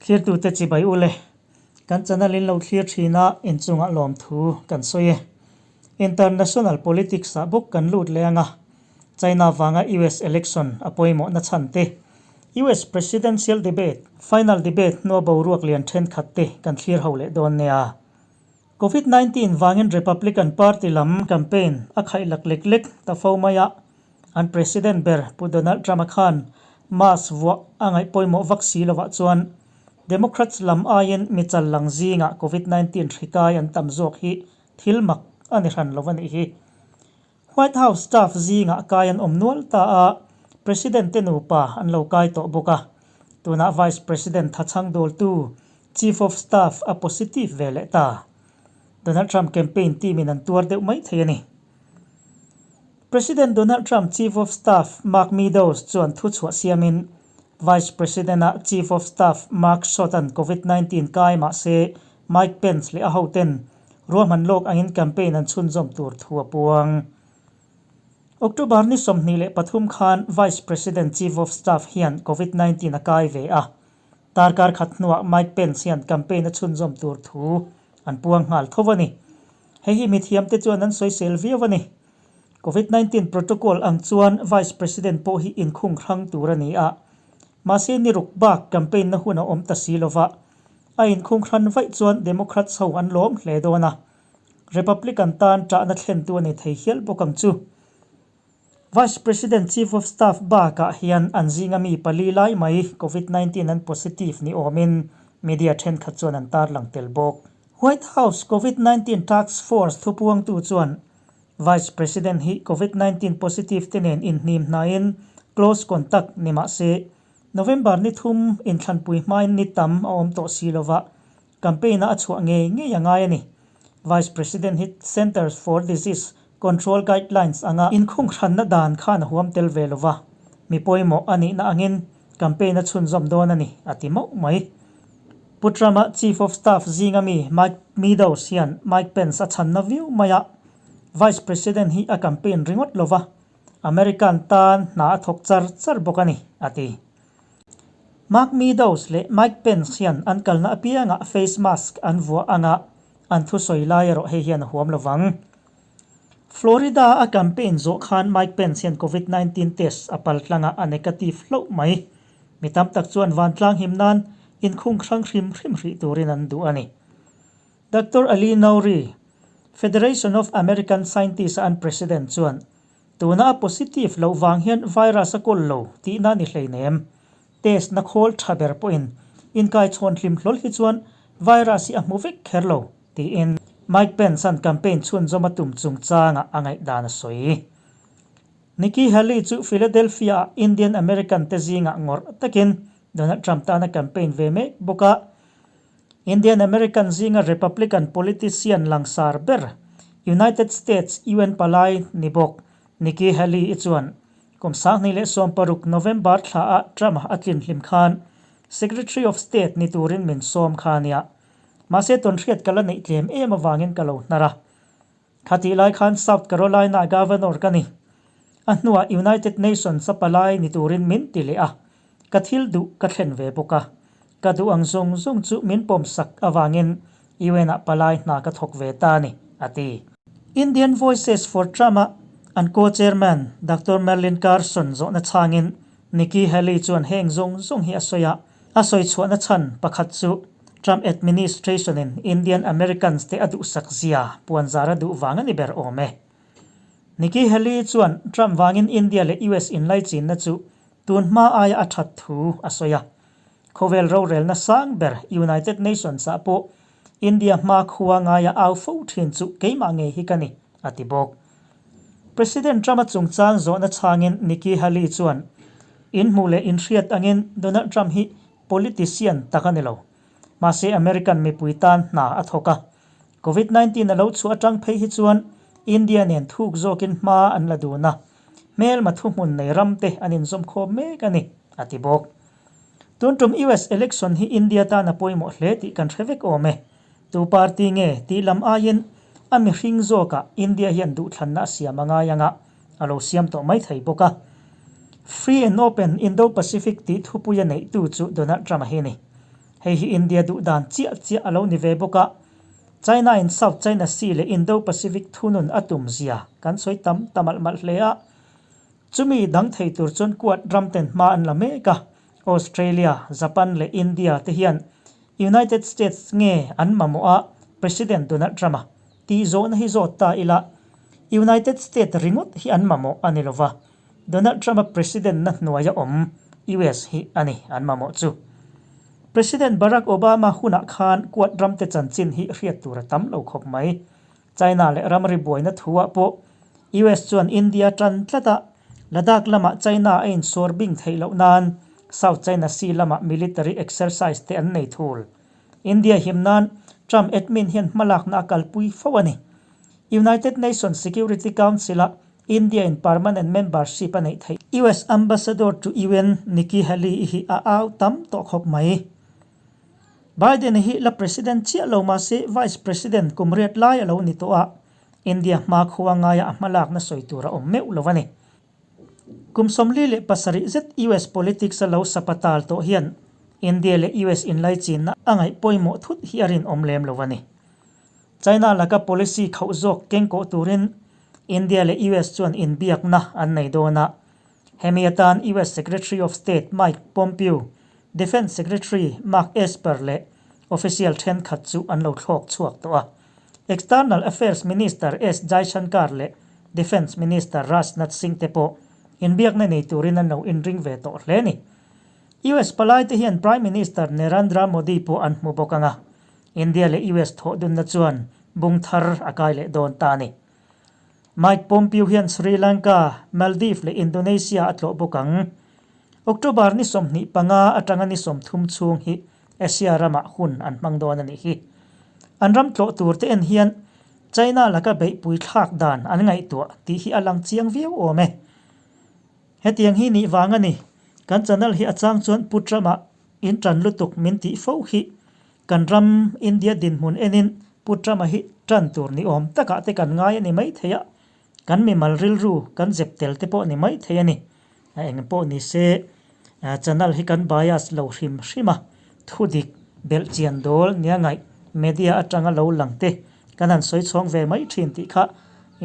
Thlirtute chibai u le. Kan channel in lo thlir thin a, inchungah lawmthu kan sawi e. International politics ah bawk kan lut leh anga, China vanga US election a pawimawh na chhan te, US presidential debate, final debate hnua boruak lian thenkhat te kan thlir ho leh dawn nia. Covid 19 vangin Republican Party lam campaign a khaih lak lek lek ta fo mai a, an President ber Pu Donald Trump-a khan mask vuah a ngaih pawimawh vak si lovah chuan Democrats lam aiin mi chal lang zingah Covid 19 hri kai an tam zawk hi thil mak a ni hran lo a nih hi. White House staff zingah kai an awm nual ta a, President te nupa an lo kai tawh bawk a. Tunah Vice President thachhang dawltu Chief of Staff a positive ve leh ta. Donald Trump campaign team in an tuar deuh mai thei a ni. President Donald Trump Chief of Staff Mark Meadows chuan thuchhuah siamin Vice President a Chief of Staff Mark Short-a'n Covid 19 kai mah se Mike Pence leh a hoten Ruahman lawk angin campaign an chhunzawm tur thu a puang. October ni 23 khan Vice President Chief of Staff hian Covid 19 a kai ve a. Tarkar khat hnuah Mike Pence hian campaign a chhunzawm tur thu an puang nghal tho a ni. Hei hi mithiamte chuan an sawisel viau a ni. Covid 19 protocol ang chuan Vice President pawh hi inkhung hrang tur a ni a. Mahse ni ruk bak campaign na hun a awm ta si lova. A inkhung hran vaih chuan Democrats ho an lawm hle dawn a, Republican tan ṭahna thlentu a ni thei hial bawk ang chu. Vice President Chief of Staff bakah hian an zinga mi pali lai mai Covid 19 an positive ni awmin media ṭhenkhat chuan an tarlang tel bawk. White House Covid 19 Task Force thupuangtu chuan Vice President hi Covid 19 positive te nen inhnim hnaiin close contact ni mah se November ni thum inthlanpui hmain ni tam a awm tawh si lova, campaign-a a chhuah ngei ngei a ngai a ni. Vice President hi Centers for Disease Control guidelines anga inkhunghranna dan khan a huam tel ve lova, mi pawimawh a nihna angin campaign a chhunzawm dawn a ni, a ti mauh mai. Pu Trump-a Chief of Staff zinga mi Mike Meadows hian Mike Pence a chhanna viau mai a, Vice President hi a campaign ringawt lova, American tan hna a thawk char char bawk a ni, a ti. Mark Meadows leh Mike Pence hian an kalna apiangah face mask an vuah anga an thusawi lai erawh hei hian a huam lovang. Florida a campaign zawh khan Mike Pence hian Covid 19 test a pal tlangah a negative hlauh mai. Mi tam tak chuan vantlang him nan inkhung hrang hrim hrim hrih turin an duh a ni. Doctor Ali Nouri, Federation of American Scientists a an president chuan, Tuna a positive loh vang hian virus a kawl lo tihna a ni hleinem. Test na khawl tha ber pawhin inkaichhawn hlim hlawl hi chuan virus hi a hmu vek kher lo, tiin Mike Pence-a'n campaign chhunzawm a tum chungchangah a ngaihdan a sawi. Nikki Haley chu Philadelphia-ah Indian American te zingah ngawrh takin Donald Trump tana campaign ve mek bawk a. Indian American zinga Republican politician langsar ber, United States UN palai ni bawk Nikki Haley-i chuan kum 2016 November thlaah Trump a tlin hlim khan Secretary of State ni turin min sawm kha a nia. Mahse tawnhriat ka la neih tlem em avangin ka lo hnar a. Khatih lai khan South Carolina Governor ka ni. A hnuah United Nations a palai ni turin min ti leh a, ka thil duh ka thlen ve bawk a. Ka duh ang zawng zawng chu min pawmsak avangin UN-ah palai hna ka thawk ve ta a ni, a ti. Indian Voices for Trump-a an co-chairman Doctor Merlin Carson zawhna chhangin Nikki Haley chuan heng zawng zawng hi a sawi a, a sawi chhuahna chhan pakhat chu Trump administration-in Indian Americans te a duhsak zia puanzar a duh vang a ni ber awm e. Nikki Haley chuan Trump vangin India leh US inlaichinna chu tun hma aia a that thu a sawi a. Khawvel rorelna sang ber United Nations-ah pawh India hma khua ngaia au fo thin chu keimah ngei hi ka ni, a ti bawk. President Trump-a chungchang zawhna chhangin Nikki Haley chuan, Inhmuh leh inhriat angin Donald Trump hi Politician tak a ni lo. Mahse American mipui tan hna a thawk a. Covid 19 a lo chhuah atang phei hi chuan India nen thuk zawkin hma an la dun a, hmelma thuhmun nei ram te an inzawmkhawm mek a ni, a ti bawk. Tun tum US election hi India tan a pawimawh hle tih kan hre vek awm e. Tu party nge tih lam aiin a mihring zawkah India hian duhthlanna a siam a ngai anga a lo siam tawh mai thei bawk a. Free and Open Indo-Pacific tih thupui a neihtu chu Donald Trump-a hi a ni. Hei hi India duh dan chiah chiah a lo ni ve bawk a, China in South China Sea leh Indo-Pacific thunun a tum zia kan sawi tam ta malh malh hle a. Chumi dang thei tur chuan Quad ram ten hma an la mek a, Australia, Japan leh India te hian United States nge an mamawh a President Donald Trump-a tih zawhna hi zawt ta ila, United States ringawt hi an mamawh a ni lova, Donald Trump-a President na hnuaia awm US hi a ni an mamawh chu. President Barack Obama hunah khan Quad ramte chanchin hi hriat tur a tam lo khawp mai. China leh ramri buaina thuah pawh US chuan India tan tlat a, Ladakh lamah China a insawr bing theih loh nan South China Sea lamah military exercise te an nei thul. India him nan Trump admin hian hmalakna a kalpui fo a ni. United Nations Security Council-a India in permanent membership a neih theih. US Ambassador to UN Nikki Haley hi a au tam tawh khawp mai. Biden hi la President chiah lo mahse Vice President kum riat lai a lo ni tawh a, India hmakhua ngaia a hmalakna sawi tur a awm meuh lo a ni. Kum 47 zet US politics a lo sapatal tawh hian India leh US inlaichinna a ngaih pawimawh thut hi a rinawm lem lo a ni. China laka policy khauh zawk kengkawh turin India leh US chuan inbiakna an nei dawn a. Hemi atan US Secretary of State Mike Pompeo, Defence Secretary Mark Esper leh official thenkhat chu an lo thlawk chhuak tawh a. External Affairs Minister S Jaishankar leh Defence Minister Rajnath Singh te pawh inbiakna nei turin an lo inring ve tawh hle a ni. US palaite hian Prime Minister Narendra Modi pawh an hmu bawk ang a. India leh US thawhdunna chuan bung thar a kai leh dawn ta a ni. Mike Pompeo hian Sri Lanka, Maldives leh Indonesia a tlawh bawk ang. October ni 25 atanga ni 30 chhung hi Asia ramah hun an hmang dawn a nih hi. An ram tlawh tur te en hian China laka beihpui thlak dan an ngaihtuah tih hi a lang chiang viau awm e. Hetiang hi nih vang a ni. Kan channel hi a chang chuan Pu Trump-a in tan lutuk min tih fo hi. Kan ram India dinhmun enin Pu Trump-a hi tan tur ni awm takah te kan ngai a ni maithei a, kan mimal rilru kan zep tel te pawh ni maithei a ni. A eng pawh ni se, channel hi kan bias lo hrim hrim a, thudik belhchian dawl nia ngaih media atanga lo lang te kan han sawi chhawng ve mai thin tih kha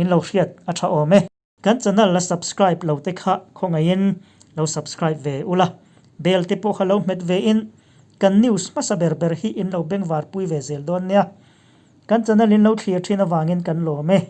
in lo hriat a tha awm e. Kan channel la subscribe lo te kha khawngaihin lo subscribe ve ula, bell te pawh kha lo hmet ve in kan news hmasa ber ber hi in lo bengvar pui ve zel dawn nia. Kan channel in lo thlir thin avangin kan lawm e.